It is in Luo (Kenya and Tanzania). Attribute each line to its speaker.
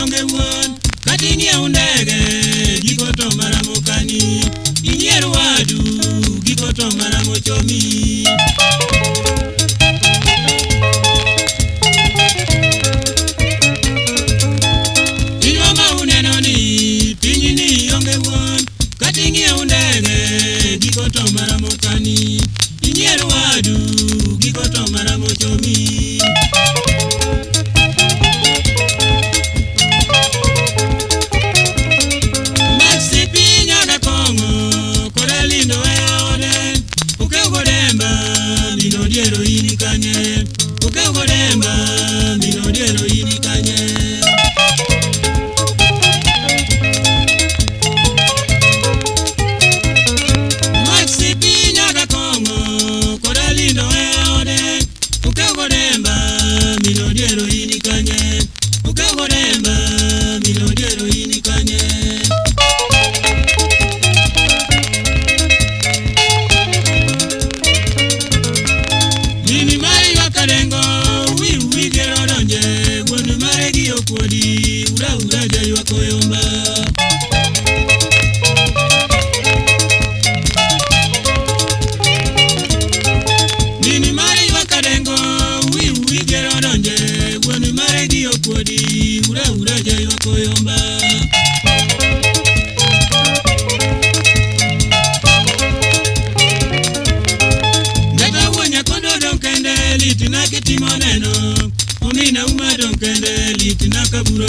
Speaker 1: onge wuon, kata ing'iew ndege, giko to mana mokani. Inyier wadu, giko to mana mochomi. Pinywa ma uneno ni, pinyni onge wuon, kata ing'iew ndege, giko to mana mokani. Inyier wadu, giko to mana mochomi. Maxi piny oda kong'o, koda lindo e ode. Okew godemba, min odiero in kanye. Okew godemba, min odiero in kanye. Maxi piny oda kong'o, koda lindo e ode. Okew godemba, min odiero in kanye. Okew godemba, min odiero in kanye. Mini mare ywak adengo, wi wi gero donje, wuon mare gi okuodi, ura ura jaywak oyomba. Mini mare ywak adengo, wi wi gero donje, wuon mare gi okuodi, ura ura jaywak oyomba. Ngata wuon nyakondo odong' kende, litna kitimo neno, omina uma dong' kende, litna kaburo